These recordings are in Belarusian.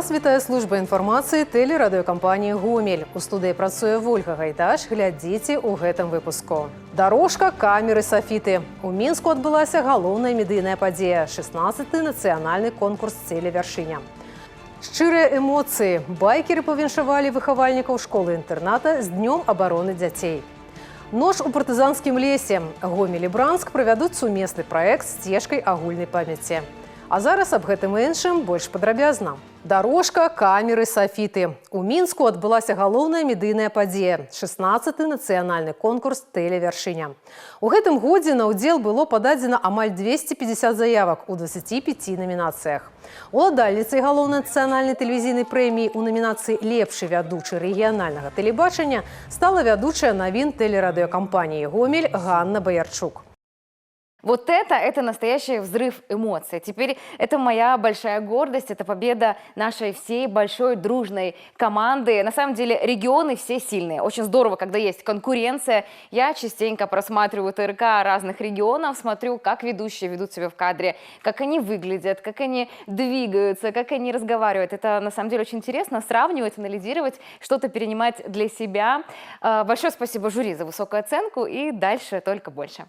Вас вітае служба інфармацыі тэлерадыёкампаніі «Гомель». У студыі працуе Вольга Гайдаш. Глядзіце ў гэтым выпуску. Дарожка, камеры, сафіты. У Мінску адбылася галоўная медыйная падзея – 16-ы нацыянальны конкурс «Тэлевяршыня». Шчырыя эмоцыі. Байкеры павіншавалі выхавальнікаў школы-інтэрната з Днём абароны дзяцей. Ноч у партызанскім лесе. Гомель і Бранск правядуць сумесны праект «Сцежкай агульнай памяці». А зараз аб гэтым і іншым больш падрабязна. Дарожка, камеры, сафіты. У Мінску адбылася галоўная медыйная падзея – 16-ы нацыянальны конкурс «Тэлевяршыня». У гэтым годзе на ўдзел было пададзена амаль 250 заявак у 25 намінацыях. Уладальніцай галоўнай нацыянальнай тэлевізійнай прэміі ў намінацыі «Лепшы вядучы рэгіянальнага тэлебачання» стала вядучая навін тэлерадыёкампаніі «Гомель» Ганна Баярчук. Вот это настоящий взрыв эмоций. Теперь это моя большая гордость, это победа нашей всей большой дружной команды. На самом деле регионы все сильные. Очень здорово, когда есть конкуренция. Я частенько просматриваю ТРК разных регионов, смотрю, как ведущие ведут себя в кадре, как они выглядят, как они двигаются, как они разговаривают. Это на самом деле очень интересно сравнивать, анализировать, что-то перенимать для себя. Большое спасибо жюри за высокую оценку, и дальше только больше.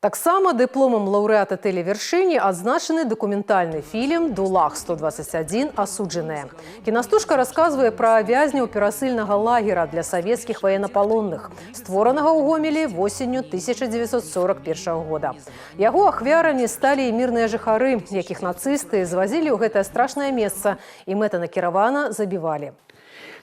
Таксама дыпломам лаўрэата «Тэлевяршыні» адзначаны дакументальны фільм «ДУЛАГ-121. Асуджаныя». Кінастужка расказвае пра вязняў перасыльнага лагера для савецкіх ваеннапалонных, створанага ў Гомелі восенню 1941 года. Яго ахвярамі сталі і мірныя жыхары, якіх нацысты звазілі ў гэтае страшнае месца і мэтанакіравана забівалі.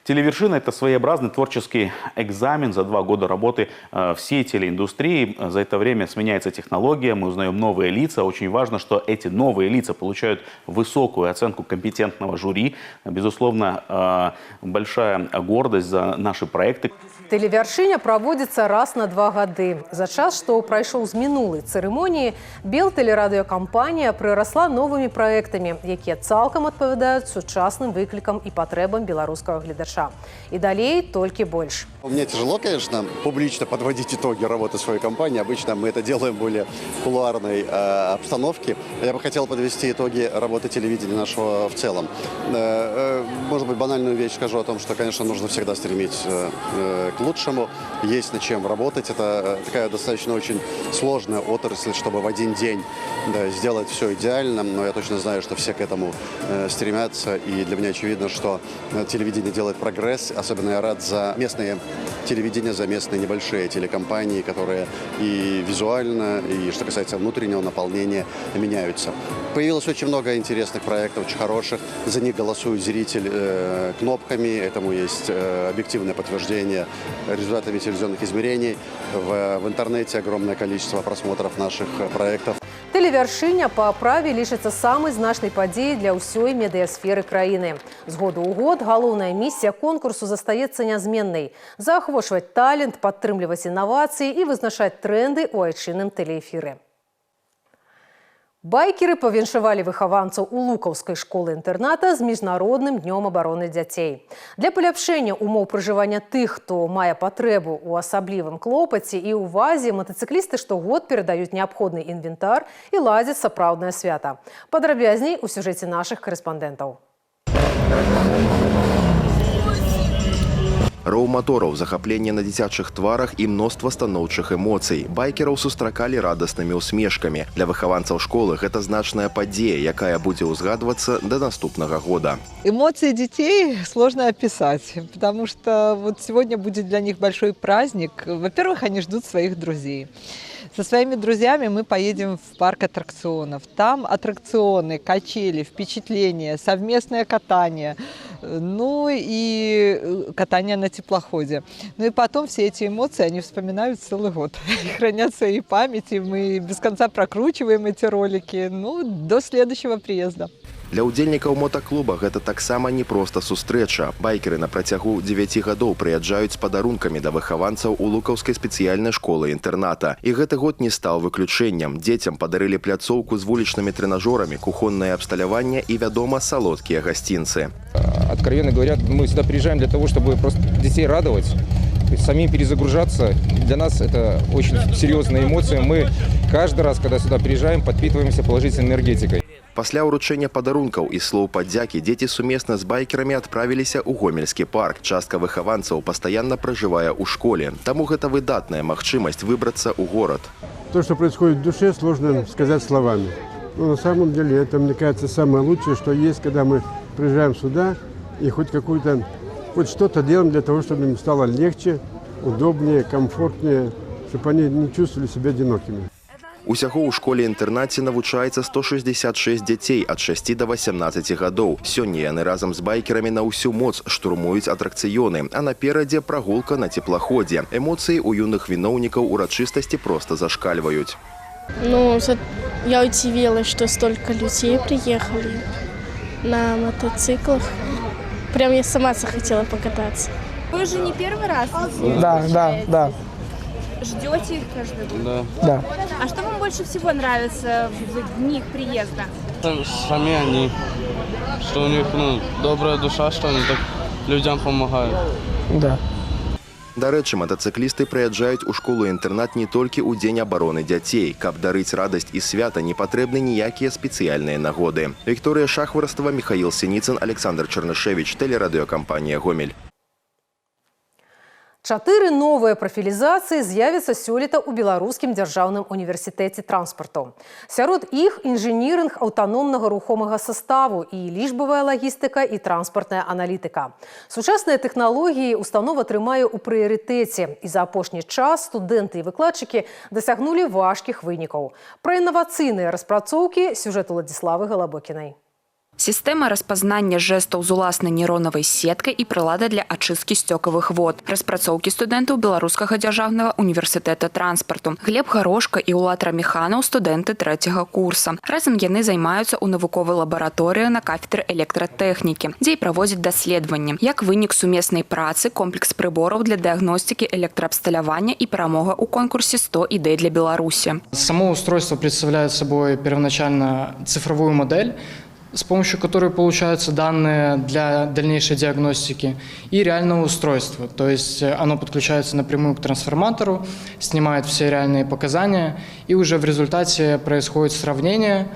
«Телевершина» – это своеобразный творческий экзамен за 2 года работы всей телеиндустрии. За это время сменяется технология, мы узнаем новые лица. Очень важно, что эти новые лица получают высокую оценку компетентного жюри. Безусловно, большая гордость за наши проекты. Тэлевяршыня праводзіцца раз на 2 гады. За час, што прайшоў з мінулай цырымоніі, Белтэлерадыёкампанія прырасла новымі праектамі, якія цалкам адпавядаюць сучасным выклікам і патрэбам беларускага гледача. І далей толькі больш. Мне тяжело, конечно, публично подводить итоги работы своей компании. Обычно мы это делаем в более кулуарной обстановке. Я бы хотел подвести итоги работы телевидения нашего в целом. Может быть, банальную вещь скажу о том, что, конечно, нужно всегда стремиться к лучшему. Есть над чем работать. Это такая достаточно очень сложная отрасль, чтобы в один день, да, сделать все идеально. Но я точно знаю, что все к этому стремятся. И для меня очевидно, что телевидение делает прогресс. Особенно я рад за местные телевидение, за местные небольшие телекомпании, которые и визуально, и что касается внутреннего наполнения, меняются. Появилось очень много интересных проектов, очень хороших. За них голосует зритель кнопками. Этому есть объективное подтверждение результатами телевизионных измерений. В интернете огромное количество просмотров наших проектов. Тэлевяршыня па праве лічыцца самай значнай падзеяй для ўсёй медыясферы краіны. З году ў год галоўная місія конкурсу застаецца нязменнай: заахвочваць талент, падтрымліваць інавацыі і вызначаць трэнды ў айчынным тэлеэфіры. Байкеры павіншавалі выхаванцаў у лукаўскай школы-інтэрната з Міжнародным днём абароны дзяцей. Для паляпшэння умоў пражывання тых, хто мае патрэбу ў асаблівым клопаце і ўвазе, матацыклісты штогод перадаюць неабходны інвентар і ладзяць сапраўднае свята. Падрабязней у сюжэце нашых карэспандэнтаў. Роў матораў, захапленне на дзіцячых тварах і мноства станоўчых эмоцый. Байкераў сустракалі радаснымі усмешкамі. Для выхаванцаў школы гэта значная падзея, якая будзе ўзгадвацца да наступнага года. Эмоции детей сложно описать, потому что вот сегодня будет для них большой праздник. Во-первых, они ждут своих друзей. Со своими друзьями мы поедем в парк аттракционов. Там аттракционы, качели, впечатления, совместное катание, ну и катание на теплоходе. Ну и потом все эти эмоции они вспоминают целый год, хранят в своей памяти. Мы без конца прокручиваем эти ролики, ну, до следующего приезда. Для ўдзельнікаў мотаклуба гэта таксама не проста сустрэча. Байкеры на працягу 9 гадоў прыязджаюць з падарункамі да выхаванцаў у лукаўскай спецыяльнай школы інтэрната. І гэты год не стаў выключэннем. Дзецям падарылі пляцоўку з вулічнымі трэнажорамі, кухоннае абсталяванне і, вядома, салодкія гасцінцы. Откровенно говоря, мы сюда приезжаем для того, чтобы просто детей радовать, то есть самим перезагружаться. Для нас это очень серьезные эмоции. Мы каждый раз, когда сюда приезжаем, подпитываемся положительной энергетикой. Пасля ўручэння падарункаў і слоў падзякі дзеці сумесна з байкерамі адправіліся ў Гомельскі парк. Частка выхаванцаў пастаянна пражывае ў школе. Таму гэта выдатная магчымасць выбрацца ў горад. То, что происходит в душе, сложно сказать словами. Но на самом деле это, мне кажется, самое лучшее, что есть, когда мы приезжаем сюда и хоть что-то делаем для того, чтобы им стало легче, удобнее, комфортнее, чтобы они не чувствовали себя одинокими. Усяго ў школе-інтэрнаце навучаецца 166 дзяцей ад 6 до 18 гадоў. Сёння яны разам з байкерамі на ўсю моц штурмуюць атракцыёны, а наперадзе прагулка на цеплаходзе. Эмоцыі ў юных віноўнікаў урачыстасці проста зашкальваюць. Ну, я удивилась, что столько людей приехали на мотоциклах. Прям я сама захотела покататься. Вы же не первый раз Да. Ждете их каждый год? Да. Да. А что вам больше всего нравится в дни их приезда? Сами они, что у них, ну, добрая душа, что они так людям помогают. Да. Дарэчы, матацыклісты прыязджаюць у школу-інтэрнат не толькі ў Дзень абароны дзяцей. Каб дарыць радасць і свята, не патрэбны ніякія спецыяльныя нагоды. Вікторыя Шахварстава, Міхаіл Сініцын, Аляксандр Чарнышэвіч, тэлерадыёкампанія «Гомель». Чатыры новыя прафілізацыі з'явяцца сёлета ў Беларускім дзяржаўным універсітэце транспарту. Сярод іх інжынірынг аўтаномнага рухомага саставу і лічбавая лагістыка, і транспартная аналітыка. Сучасныя тэхналогіі установа трымае ў прыярытэце. І за апошні час студэнты і выкладчыкі дасягнулі важкіх вынікаў. Пра інавацыйныя распрацоўкі сюжэт Уладзіславы Галабокінай. Сістэма распазнання жэстаў з уласнай нейронавай сеткай і прылада для ачысткі сцёкавых вод. Распрацоўкі студэнтаў Беларускага дзяржаўнага універсітэта транспарту. Глеб Гарошка і Улад Раміханаў – студэнты трэцяга курса. Разам яны займаюцца ў навуковай лабараторыі на кафедры электратэхнікі, дзе і праводзяць даследаванні. Як вынік сумеснай працы комплекс прыбораў для дыягностыкі электраабсталявання і перамога ў конкурсе «100 ідэй для Беларусі». Само устройство представляет собой первоначально цифровую модель, с помощью которой получаются данные для дальнейшей диагностики, и реального устройства. То есть оно подключается напрямую к трансформатору, снимает все реальные показания, и уже в результате происходит сравнение,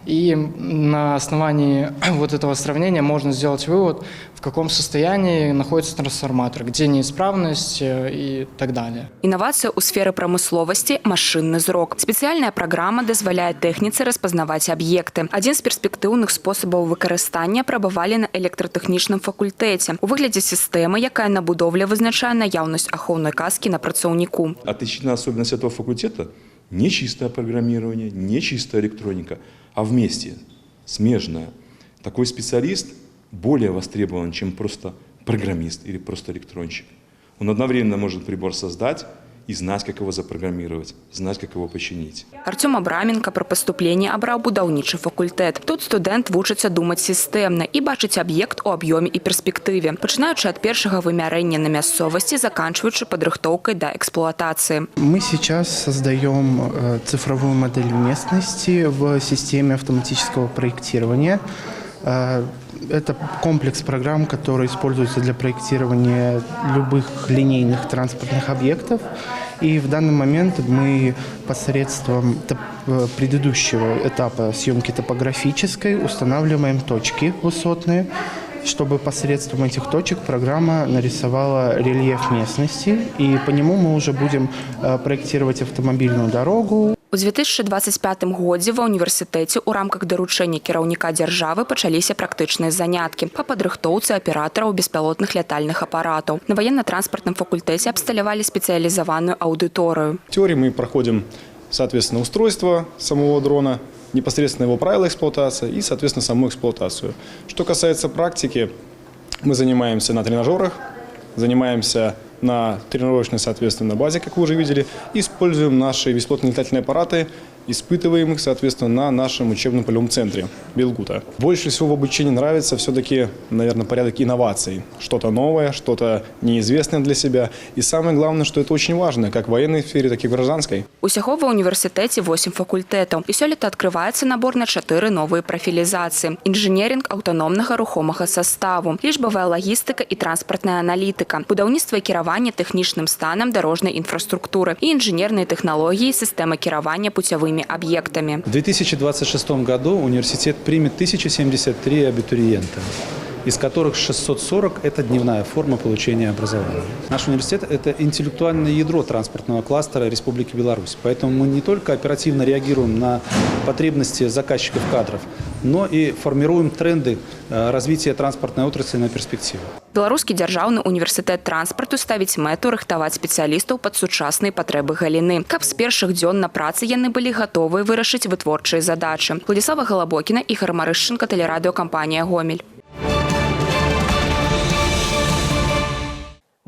и на основании вот этого сравнения можно сделать вывод, в каком состоянии находится трансформатор, где неисправность и так далее. Інавацыя ў сферы прамысловасці – машынны зрок. Спецыяльная праграма дазваляе тэхніцы распазнаваць аб'екты. Адзін з перспектыўных спосабаў выкарыстання апрабавалі на электратэхнічным факультэце у выглядзе сістэмы, якая на будоўлі вызначае наяўнасць ахоўнай каскі на працаўніку. Отличительная особенность этого факультета – не чистое программирование, не чистая электроника, а вместе, смежная. Такой специалист более востребован, чем просто программист или просто электронщик. Он одновременно может прибор создать и знать, как его запрограммировать, знать, как его починить. Арцём Абраменка пры паступленні абраў будаўнічы факультэт. Тут студэнт вучыцца думаць сістэмна і бачыць аб'ект у аб'ёме і перспектыве, пачынаючы ад першага вымярэння на мясцовасці, заканчваючы падрыхтоўкай да эксплуатацыі. Мы сейчас создаем цифровую модель местности в системе автоматического проектирования. Это комплекс программ, который используется для проектирования любых линейных транспортных объектов. И в данный момент мы посредством предыдущего этапа съемки топографической устанавливаем точки высотные, чтобы посредством этих точек программа нарисовала рельеф местности, и по нему мы уже будем проектировать автомобильную дорогу. У 2025 годзе ва універсітэце ў рамках даручэння кіраўніка дзяржавы пачаліся практычныя заняткі па падрыхтоўцы аператараў беспілотных лятальных апаратаў. На ваенна-транспартным факультэце абсталявалі спецыялізаваную аўдыторыю. В теории мы проходим, соответственно, устройство самого дрона, непосредственно его правила эксплуатации и, соответственно, саму эксплуатацию. Что касается практики, мы занимаемся на тренажерах, занимаемся на тренировочной, соответственно, базе, как вы уже видели, используем наши беспилотные летательные аппараты, испытываем их, соответственно, на нашем учебном полевом центре Белгута. Больше всего в обучении нравится все-таки, наверное, порядок инноваций. Что-то новое, что-то неизвестное для себя. И самое главное, что это очень важно, как в военной сфере, так и в гражданской. Усяго ва універсітэце 8 факультэтаў. І сёлета адкрываецца набор на чатыры новыя прафілізацыі. Інжынерынг аўтаномнага рухомага саставу, лічбавая лагістыка і транспартная аналітыка, будаўніцтва і кіраванне тэхнічным станам дарожнай інфраструктуры і інжынерныя тэхналогіі сістэмы кіравання пуцявымі. буйнымі аб'ектамі. В 2026 году университет примет 1073 абитуриента, из которых 640 – это дневная форма получения образования. Наш университет – это интеллектуальное ядро транспортного кластера Республики Беларусь. Поэтому мы не только оперативно реагируем на потребности заказчиков кадров, но и формируем тренды развития транспортной отрасли на перспективу. Беларускі дзяржаўны універсітэт транспарту ставіць мэту рыхтаваць спецыялістаў пад сучасныя патрэбы галіны, каб з першых дзён на працы яны былі гатовыя вырашыць вытворчыя задачы. Уладзіслава Галабокіна, Ігар Марышчанка, тэлерадыёкампанія «Гомель».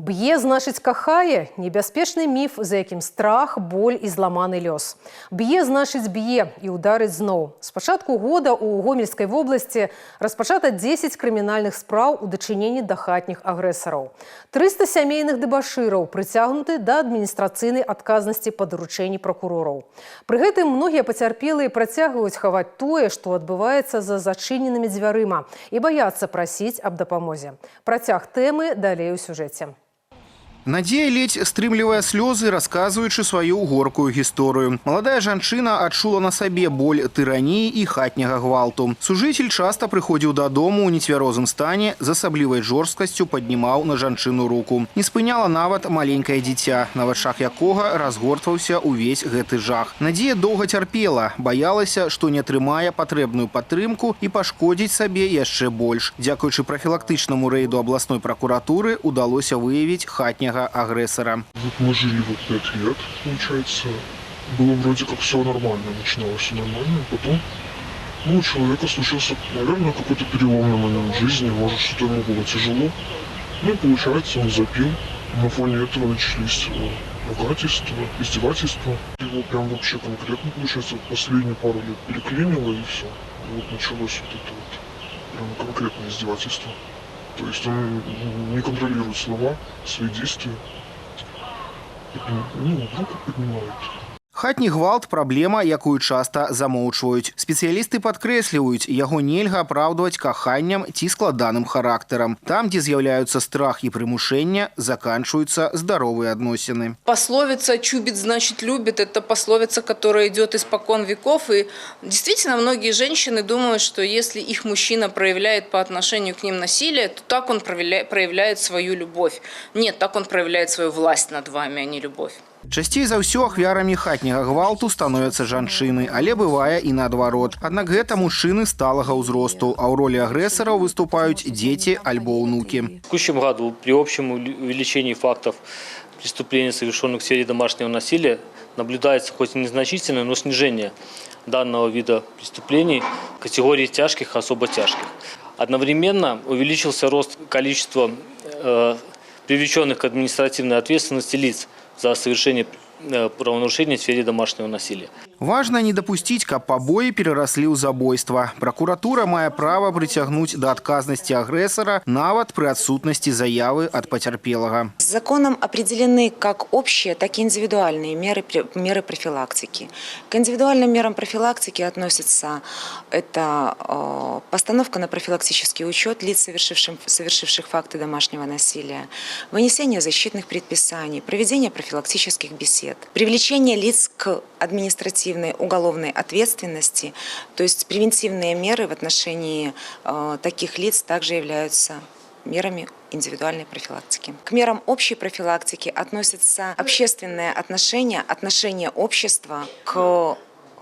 Б'е, значыць, кахае. Небяспечны міф, за якім страх, боль і зламаны лёс. Б'е, значыць, б'е і ударыць зноў. З пачатку года ў Гомельскай вобласці распачата 10 крымінальных спраў у дачыненні да хатніх агрэсараў. 300 сямейных дэбашыраў прыцягнуты да адміністрацыйнай адказнасці па даручэнні пракурораў. Пры гэтым многія пацярпелыя працягваюць хаваць тое, што адбываецца за зачыненымі дзвярыма, і баяцца прасіць аб дапамозе. Працяг тэмы далей у сюжэце. Надзея ледзь стрымлівае слёзы, расказваючы сваю горкую гісторыю. Маладая жанчына адчула на сабе боль тыраніі і хатняга гвалту. Сужыцель часта прыходзіў дадому ў нецвярозым стане, з асаблівай жорсткасцю паднімаў на жанчыну руку. Не спыняла нават маленькае дзіця, на вачах якога разгортваўся ўвесь гэты жах. Надзея доўга цярпела, баялася, што не атрымае патрэбную падтрымку і пашкодзіць сабе яшчэ больш. Дзякуючы прафілактычнаму рэйду абласной пракуратуры удалося выявіць хатняга агрессора. Вот мы жили вот 5 лет, получается. Было вроде как все нормально, начиналось все нормально. Потом, ну, у человека случился, наверное, какой-то переломный момент в жизни. Может, что-то ему было тяжело. Ну, и получается, он запил. На фоне этого начались ругательства, издевательства. Его прям вообще конкретно, получается, последние пару лет переклинило, и все. Вот началось вот это вот прям конкретное издевательство. То есть он не контролирует слова, свои действия, ну, руку поднимает. Хатні гвалт – праблема, якую часта замоўчваюць. Спецыялісты падкрэсліваюць, яго нельга апраўдваць каханнем ці складаным характарам. Там, дзе з'яўляюцца страх і прымушэнне, заканчваюцца здаровыя адносіны. Пословица «чубит, значит любит» – это пословица, которая идет испокон веков. И действительно, многие женщины думают, что если их мужчина проявляет по отношению к ним насилие, то так он проявляет свою любовь. Нет, так он проявляет свою власть над вами, а не любовь. Часцей за ўсё ахвярамі хатняга гвалту становяцца жанчыны, але бывае і наадварот. Аднак гэта мужчыны сталага ўзросту, а ў ролі агрэсараў выступаюць дзеці альбо ўнукі. В текущем году при общем увеличении фактов преступлений, совершенных в сфере домашнего насилия, наблюдается хоть и незначительное, но снижение данного вида преступлений категории тяжких и особо тяжких. Одновременно увеличился рост количества привлеченных к административной ответственности лиц за совершение правонарушений в сфере домашнего насилия. Важна не дапусціць, каб пабоі перараслі ў забойства. Пракуратура мае права прыцягнуць да адказнасці агрэсара нават пры адсутнасці заявы ад пацярпелага. Законом определены как общие, так и индивидуальные меры профилактики. К индивидуальным мерам профилактики относятся это постановка на профилактический учет лиц, совершивших факты домашнего насилия, вынесение защитных предписаний, проведение профилактических бесед, привлечение лиц к административной уголовной ответственности, то есть превентивные меры в отношении таких лиц также являются мерами индивидуальной профилактики. К мерам общей профилактики относятся общественные отношения, отношение общества к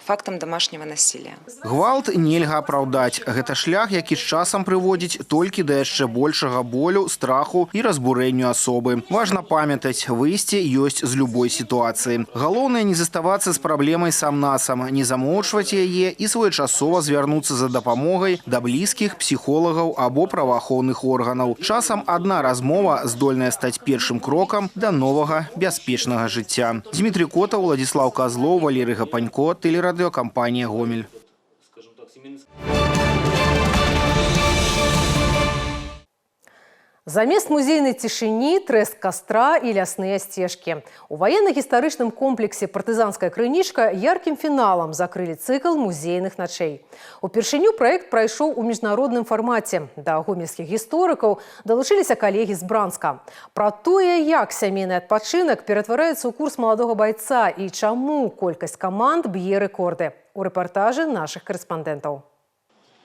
фактам домашнего насилия. Гвалт нельга апраўдаць. Гэта шлях, які з часам прыводзіць толькі да яшчэ большага болю, страху і разбурэнню асобы. Важна памятаць, выйсце ёсць з любой сітуацыі. Галоўнае не заставацца з праблемай сам-насам, не замоўчваць яе і своечасова звярнуцца за дапамогай да блізкіх, псіхолагаў або праваахоўных органаў. Часам адна размова здольная стаць першым крокам да новага бяспечнага жыцця. Дмітрий Котаў, Уладзіслаў Казлоў, Валерый Гапанько, тэлерадыёкампанія «Гомель». Замест музейнай цішыні трэск кастра і лясныя сцежкі. У ваенна-гістарычным комплексе «Партызанская крынічка» яркім фіналам закрылі цыкл музейных начэй. Упершыню праект прайшоў у міжнародным фармаце. Да гомельскіх гісторыкаў далучыліся калегі з Бранска. Пра тое, як сямейны адпачынак ператвараецца ў курс маладога байца і чаму колькасць каманд б'е рэкорды. У рэпартажы нашых карэспандэнтаў.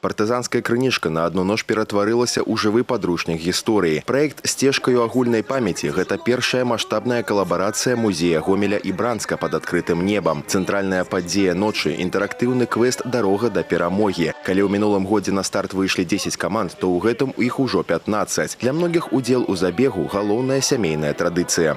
Партызанская крынічка на одну ноч ператварылася ў жывы падручнік гісторыі. Праект «Сцежкаю агульнай памяці» гэта першая маштабная калабарацыя музея Гомеля і Бранска пад адкрытым небам. Цэнтральная падзея ночы — інтэрактыўны квест «Дарога да перамогі». Калі ў мінулым годзе на старт выйшлі 10 каманд, то ў гэтым іх ужо 15. Для многіх удзел у забегу — галоўная сямейная традыцыя.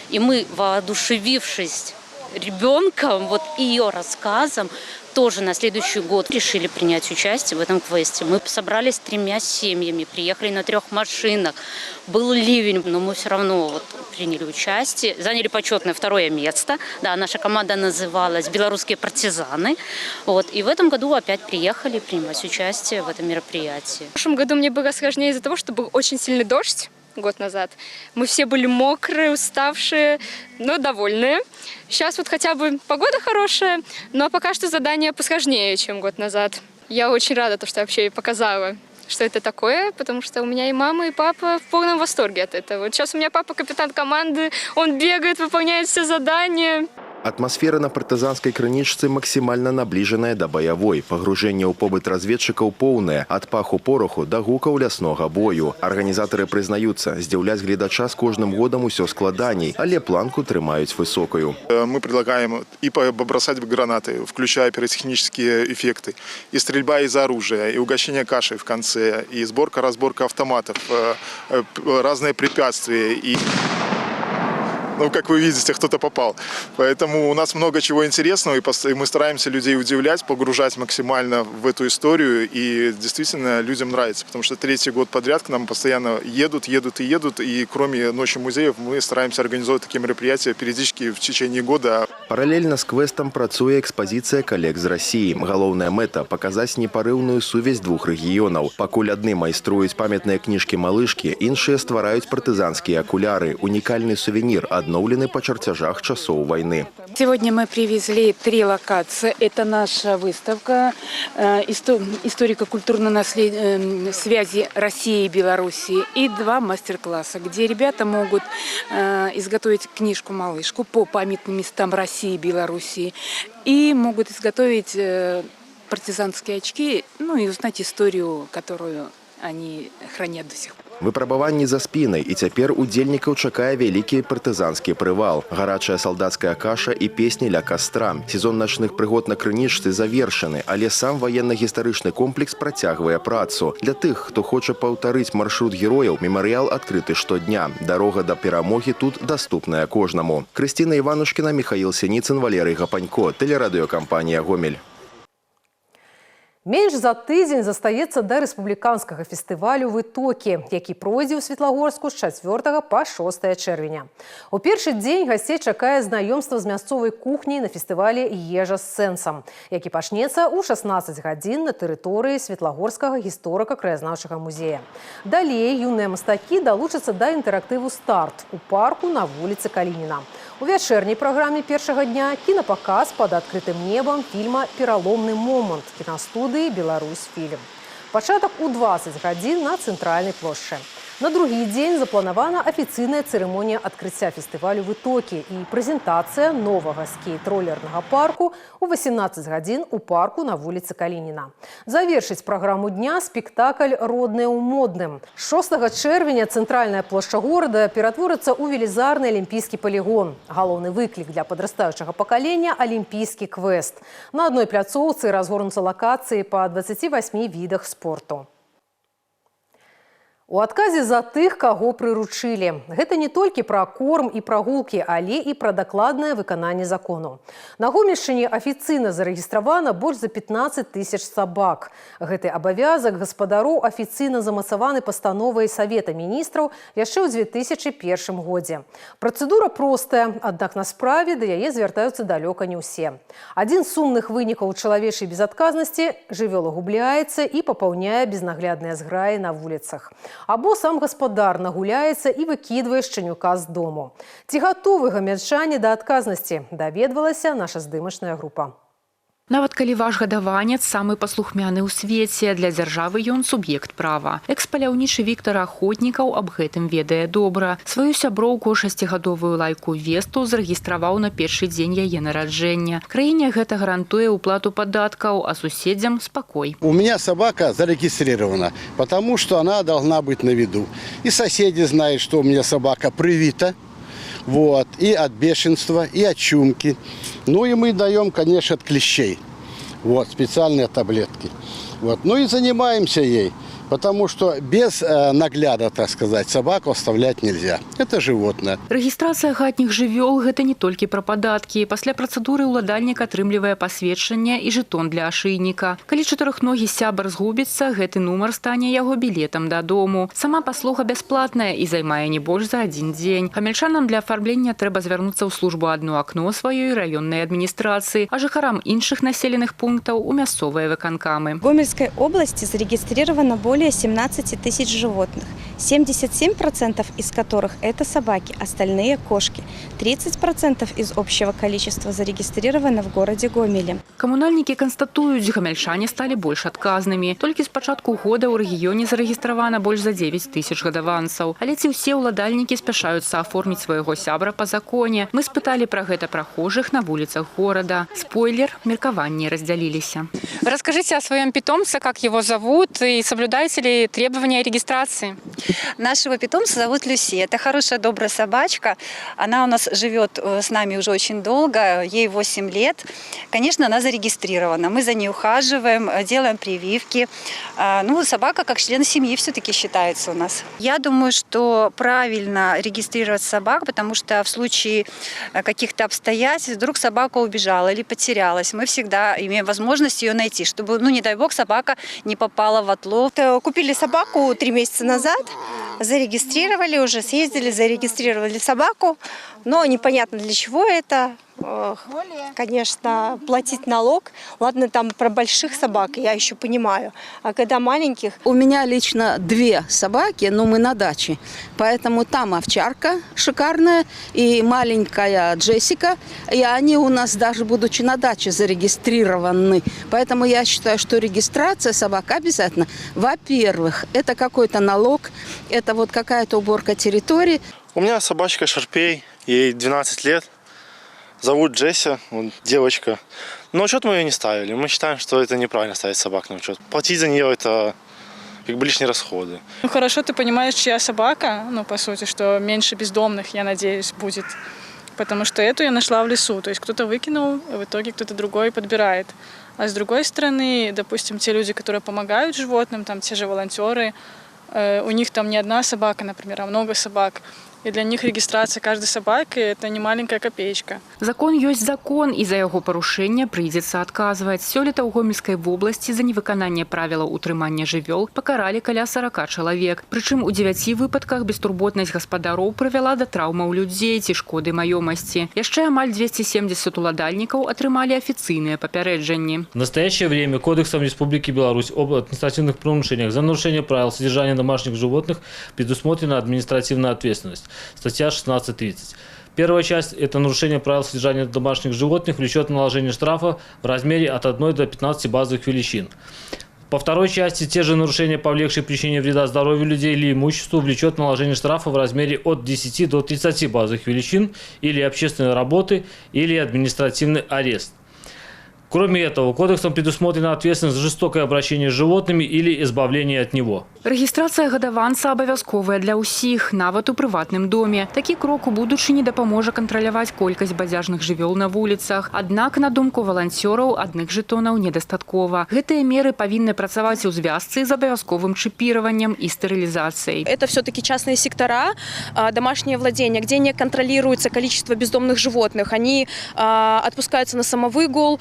И мы, воодушевившись ребенком, вот ее рассказом, тоже на следующий год решили принять участие в этом квесте. Мы собрались тремя семьями, приехали на трех машинах. Был ливень, но мы все равно вот приняли участие, заняли почетное второе место. Да, наша команда называлась «Белорусские партизаны». Вот. И в этом году опять приехали принимать участие в этом мероприятии. В прошлом году мне было сложнее из-за того, что был очень сильный дождь год назад. Мы все были мокрые, уставшие, но довольные. Сейчас вот хотя бы погода хорошая, но пока что задание посложнее, чем год назад. Я очень рада, то, что я вообще показала, что это такое, потому что у меня и мама, и папа в полном восторге от этого. Вот сейчас у меня папа капитан команды, он бегает, выполняет все задания. Атмасфера на партызанскай крынічцы максімальна набліжаная да баявой. Пагружэнне ў побыт разведчыкаў поўнае, ад паху пораху да гукаў ляснога бою. Арганізатары прызнаюцца, здзіўляць гледача з кожным годам усё складаней, але планку трымаюць высокую. Мы предлагаем и побросать гранаты, включая пиротехнические эффекты, и стрельба из оружия, и угощение кашей в конце, и сборка-разборка автоматов, разные препятствия, и, ну, как вы видите, кто-то попал. Поэтому у нас много чего интересного, и мы стараемся людей удивлять, погружать максимально в эту историю, и действительно людям нравится, потому что третий год подряд к нам постоянно едут, едут и едут, и кроме Ночи музеев мы стараемся организовывать такие мероприятия периодически в течение года. Паралельна з квестам працуе экспазіцыя калег з Расіі. Галоўная мэта — паказаць непарыўную сувязь двух рэгіёнаў. Пакуль адны майструюць памятныя кніжкі-малышкі, іншыя ствараюць партызанскія акуляры, унікальны сувенір, адноўлены па чарцяжах часоў вайны. Сегодня мы привезли три локации. Это наша выставка историко-культурной связи России и Белоруссии и два мастер-класса, где ребята могут изготовить книжку-малышку по памятным местам России и Белоруссии и могут изготовить партизанские очки, ну и узнать историю, которую они хранят до сих пор. Выпрабаванні за спінай, і цяпер удзельнікаў чакае вялікі партызанскі прывал. Гарачая салдацкая каша і песні ля кастра. Сезон начных прыгод на крынічцы завершаны, але сам ваенна-гістарычны комплекс працягвае працу. Для тых, хто хоча паўтарыць маршрут герояў, мемарыял адкрыты штодня. Дарога да перамогі тут даступная кожнаму. Крысціна Іванушкіна, Міхаіл Сініцын, Валерый Гапанько, тэлерадыёкампанія «Гомель». Менш за тыдзень застаецца да рэспубліканскага фестывалю «Вытокі», які пройдзе ў Светлагорску з 4 па 6 чэрвеня. У першы дзень гасцей чакае знаёмства з мясцовай кухняй на фестывалі «Ежа з сэнсам», які пачнецца ў 16 гадзін на тэрыторыі Светлагорскага гісторыка-краязнаўчага музея. Далей юныя мастакі далучацца да інтэрактыву «Старт» у парку на вуліцы Калініна. У вячэрняй праграме першага дня кінапаказ пад адкрытым небам фільма «Пераломны момант» кінастудыі «Беларусь фільм». Пачатак у 20 гадзін на цэнтральнай плошчы. На другі дзень запланавана афіцыйная цырымонія адкрыцця фестывалю «Вытокі» і прэзентацыя новага скейт-ролернага парку ў 18 гадзін у парку на вуліцы Калініна. Завершыць праграму дня спектакль «Родныя ў модным». 6 чэрвеня цэнтральная плошча горада ператворыцца ў велізарны алімпійскі палігон. Галоўны выклік для падрастаючага пакалення — алімпійскі квест. На адной пляцоўцы разгорнуцца лакацыі па 28 відах спорту. У адказе за тых, каго прыручылі. Гэта не толькі пра корм і прагулкі, але і пра дакладнае выкананне закону. На Гомельшчыне афіцыйна зарэгістравана больш за 15 тысяч сабак. Гэты абавязак гаспадароў афіцыйна замацаваны пастановай Савета міністраў яшчэ ў 2001 годзе. Працэдура простая, аднак на справе да яе звяртаюцца далёка не ўсе. Адзін з сумных вынікаў чалавечай безадказнасці — жывёла губляецца і папаўняе безнаглядныя зграі на вуліцах. Або сам гаспадар нагуляецца і выкідвае шчанюка з дому. Ці гатовы гамяльчане да адказнасці, даведвалася наша здымачная група. Нават калі ваш гадаванец самы паслухмяны ў свеце, для дзяржавы ён суб'ект права. Экс-паляўнічы Віктар Ахотнікаў аб гэтым ведае добра. Сваю сяброўку, шасцігадовую лайку Весту, зарэгістраваў на першы дзень яе нараджэння. Краіне гэта гарантуе ўплату падаткаў, а суседзям спакой. У меня собака зарегистрирована, потому что она должна быть на виду. И соседи знают, что у меня собака привита. Вот, и от бешенства, и от чумки. Ну и мы даем, конечно, от клещей. Вот, специальные таблетки. Вот. Ну и занимаемся ей, потому что без нагляда, так сказать, собаку оставлять нельзя. Это животное. Рэгістрацыя хатніх жывёл — гэта не толькі пра падаткі. Пасля працэдуры ўладальнік атрымлівае пасведчанне і жэтон для ашыйніка. Калі чатырохногі сябар згубіцца, гэты нумар стане яго білетам дадому. Сама паслуга бясплатная і займае не больш за адзін дзень. Гамяльчанам для афармлення трэба звярнуцца ў службу «Адно акно» сваёй раённай адміністрацыі, а жыхарам іншых населеных пунктаў у мясцовыя выканкамы. В Гомельской области зарегистрировано более 17 тысяч животных, 77% из которых это собаки, остальные – кошки. 30% из общего количества зарегистрировано в городе Гомеле. Камунальнікі канстатуюць, гамяльчане сталі больш адказнымі. Толькі з пачатку года ў рэгіёне зарэгістравана больш за 9 тысяч гадаванцаў. Але ці ўсе ўладальнікі спяшаюцца аформіць свайго сябра па законе? Мы спыталі пра гэта прахожых на вуліцах горада. Спойлер, меркаванні раздзяліліся. Расскажите о своем питомце, как его зовут и соблюдаете ли требования регистрации? Нашего питомца зовут Люси. Это хорошая, добрая собачка. Она у нас живет с нами уже очень долго, ей 8 лет. Конечно, она зарегистрирована. Мы за ней ухаживаем, делаем прививки. Ну, собака как член семьи все-таки считается у нас. Я думаю, что правильно регистрировать собак, потому что в случае каких-то обстоятельств вдруг собака убежала или потерялась, мы всегда имеем возможность ее найти, чтобы, ну, не дай бог, собака не попала в отлов. Купили собаку 3 месяца назад, зарегистрировали уже, съездили, зарегистрировали собаку, но непонятно, для чего это. Конечно, платить налог. Ладно, там про больших собак я еще понимаю, а когда маленьких. У меня лично две собаки, но мы на даче. Поэтому там овчарка шикарная и маленькая Джессика. И они у нас, даже будучи на даче, зарегистрированы. Поэтому я считаю, что регистрация собак обязательно. Во-первых, это какой-то налог, это вот какая-то уборка территории. У меня собачка шарпей, ей 12 лет. Зовут Джесси, вот, девочка. Но учет мы ее не ставили. Мы считаем, что это неправильно ставить собак на учет. Платить за нее — это как бы лишние расходы. Ну хорошо, ты понимаешь, чья собака, ну, по сути, что меньше бездомных, я надеюсь, будет. Потому что эту я нашла в лесу. То есть кто-то выкинул, в итоге кто-то другой подбирает. А с другой стороны, допустим, те люди, которые помогают животным, там те же волонтеры, у них там не одна собака, например, а много собак. И для них регистрация каждой собаки – это не маленькая копеечка. Закон ёсць закон, і за яго парушэнне прыйдзецца адказваць. Сёлета ў Гомельскай вобласці за невыкананне правілаў утрымання жывёл пакаралі каля 40 чалавек. Прычым у дзевяці выпадках бестурботнасць гаспадароў прывяла да траўмаў людзей ці шкоды маёмасці. Яшчэ амаль 270 уладальнікаў атрымалі афіцыйныя папярэджанні. В настоящее время Кодексом Республики Беларусь об административных правонарушениях за нарушение правил содержания домашних животных предусмотрена административная ответственность. Статья 16.30. Первая часть – это нарушение правил содержания домашних животных, влечет наложение штрафа в размере от 1 до 15 базовых величин. По второй части те же нарушения, повлекшие причинение вреда здоровью людей или имуществу, влечет наложение штрафа в размере от 10 до 30 базовых величин или общественной работы, или административный арест. Кроме этого, кодексом предусмотрена ответственность за жестокое обращение с животными или избавление от него. Рэгістрацыя гадаванца абавязковая для ўсіх, нават у прыватным доме. Такі крок у будучыні дапаможа кантраляваць колькасць бадзяжных жывёл на вуліцах. Аднак, на думку валанцёраў, адных жэтонаў недастаткова. Гэтыя меры павінны працаваць у звязцы з абавязковым чыпіраваннем і стэрылізацыяй. Это все-таки частные сектора, домашнее владение, где не контролируется количество бездомных животных. Они отпускаются на самовыгул,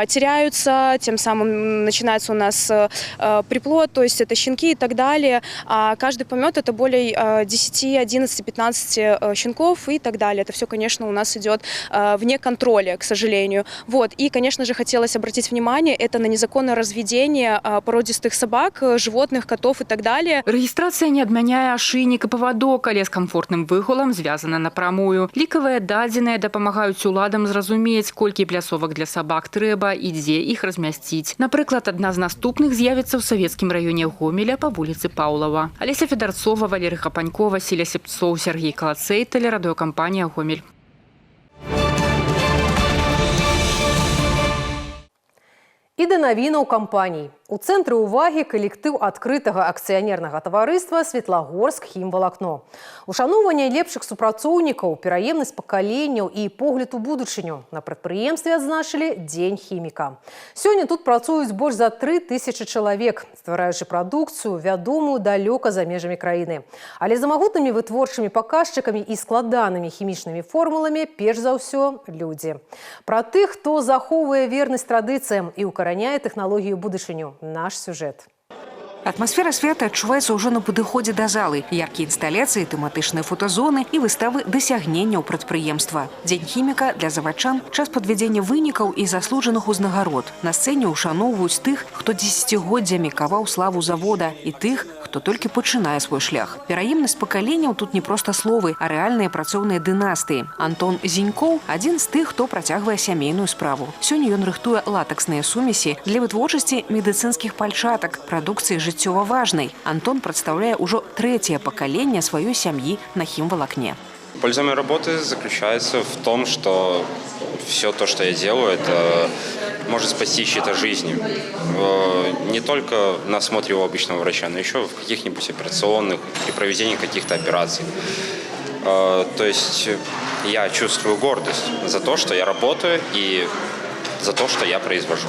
теряются, тем самым начинается у нас приплод, то есть это щенки и так далее. далее. А каждый помет это более 10, 11, 15 щенков и так далее. Это все, конечно, у нас идет вне контроля, к сожалению. Вот. И, конечно же, хотелось обратить внимание это на незаконное разведение породистых собак, животных, котов и так далее. Рэгістрацыя не адмяняе ашыйнік і павадок, але з камфортным выгулам звязана напрамую. Лікавыя дадзеныя дапамагаюць уладам зразумець, колькі пляцовак для сабак трэба і дзе іх размясціць. Напрыклад, адна з наступных з'явіцца ў Савецкім раёне Гомеля па вуліцы Паўлава. Алеся Федарцова, Валерый Хапанько, Васіль Асепцоў, Сяргей Калацэй, тэлерадыёкампанія «Гомель». І да навінаў кампаній. У цэнтры ўвагі калектыў адкрытага акцыянернага таварыства «Светлагорск хімвалакно». Ушаноўванне лепшых супрацоўнікаў, пераемнасць пакаленняў і погляд у будучыню на прадпрыемстве адзначылі Дзень хіміка. Сёння тут працуюць больш за 3000 чалавек, ствараючы прадукцыю, вядомую далёка за межамі краіны. Але за магутнымі вытворчымі паказчыкамі і складанымі хімічнымі формуламі перш за ўсё людзі. Пра тых, хто захоўвае вернасць традыцыям і укараняе тэхналогію будучыню. Наш сюжэт. Атмасфера свята адчуваецца ўжо на падыходзе да залы. Яркія інсталяцыі, тэматычныя фотазоны і выставы дасягненняў прадпрыемства. Дзень хіміка для заводчан – час падвядзення вынікаў і заслужаных узнагарод. На сцэне ўшаноўваюць тых, хто дзесяцігоддзямі каваў славу завода, і тых, хто толькі пачынае свой шлях. Пераемнасць пакаленняў тут не проста словы, а рэальныя працоўныя дынастыі. Антон Зінькоў – адзін з тых, хто працягвае сямейную справу. Сёння ён рыхтуе латэксныя сумесі для вытворчасці медыцынскіх пальчатак, прадукцыі жыццёва важнай. Антон прадстаўляе ўжо трэцяе пакаленне сваёй сям'і на хімвалакне. Польза моей работы заключается в том, что все то, что я делаю, это может спасти чьи-то жизни. Не только на осмотре у обычного врача, но еще в каких-нибудь операционных, при проведении каких-то операций. То есть я чувствую гордость за то, что я работаю, и за то, что я произвожу.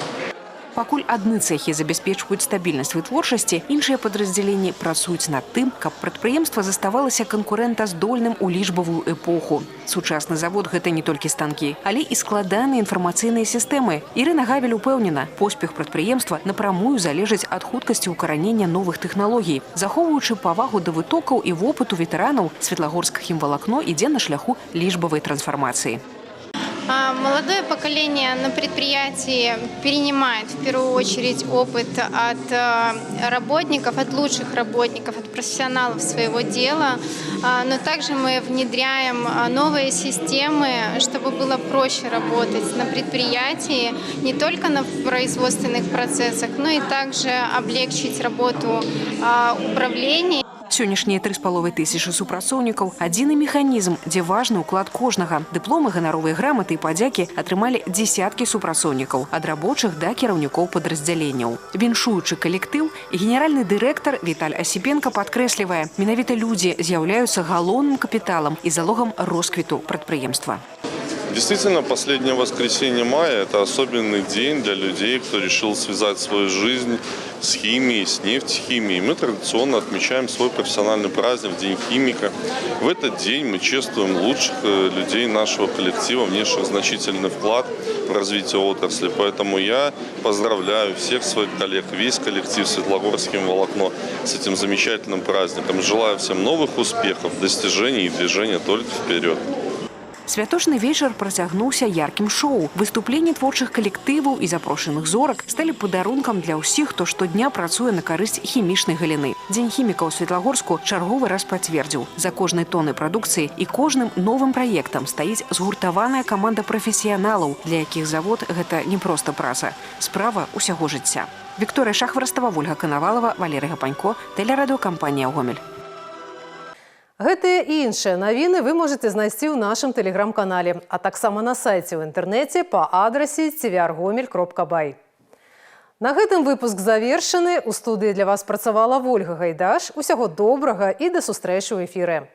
Пакуль адны цэхі забяспечваюць стабільнасць вытворчасці, іншыя падраздзяленні працуюць над тым, каб прадпрыемства заставалася канкурэнтаздольным у лічбавую эпоху. Сучасны завод гэта не толькі станкі, але і складаныя інфармацыйныя сістэмы. Ірына Гавель упэўнена, поспех прадпрыемства напрамую залежыць ад хуткасці ўкаранення новых тэхналогій. Захоўваючы павагу да вытокаў і вопыту ветэранаў, Светлагорск хімвалакно ідзе на шляху лічбавай трансфармацыі. Молодое поколение на предприятии перенимает в первую очередь опыт от работников, от лучших работников, от профессионалов своего дела. Но также мы внедряем новые системы, чтобы было проще работать на предприятии, не только на производственных процессах, но и также облегчить работу управления. Сённяшнія 3500 супрацоўнікаў – адзіны механізм, дзе важны ўклад кожнага. Дыпломы, ганаровыя граматы і падзякі атрымалі дзесяткі супрацоўнікаў, ад рабочых да кіраўнікоў падраздзяленняў. Віншуючы калектыў, генеральны дырэктар Віталь Асіпенка падкрэслівае, менавіта людзі з'яўляюцца галоўным капіталам і залогам росквіту прадпрыемства. Действительно, последнее воскресенье мая – это особенный день для людей, кто решил связать свою жизнь с химией, с нефтехимией. Мы традиционно отмечаем свой профессиональный праздник, День химика. В этот день мы чествуем лучших людей нашего коллектива, внесших значительный вклад в развитие отрасли. Поэтому я поздравляю всех своих коллег, весь коллектив Светлогорск химволокно с этим замечательным праздником. Желаю всем новых успехов, достижений и движения только вперед. Святочны вечар працягнуўся яркім шоу. Выступленні творчых калектываў і запрошаных зорак сталі падарункам для ўсіх, хто штодня працуе на карысць хімічнай галіны. Дзень хіміка ў Светлагорску чарговы раз пацвердзіў: за кожнай тоннай прадукцыі і кожным новым праектам стаіць згуртаваная каманда прафесіяналаў, для якіх завод гэта не проста праца, справа ўсяго жыцця. Вікторыя Шахварастава, Вольга Канавалава, Валерый Гапанько, тэлерадыёкампанія «Гомель». Гэтыя і іншыя навіны вы можаце знайсці ў нашым тэлеграм-канале, а таксама на сайце ў інтэрнэце па адрасе tvrgomel.by. На гэтым выпуск завершаны. У студыі для вас працавала Вольга Гайдаш. Усяго добрага і да сустрэчы ў эфіры.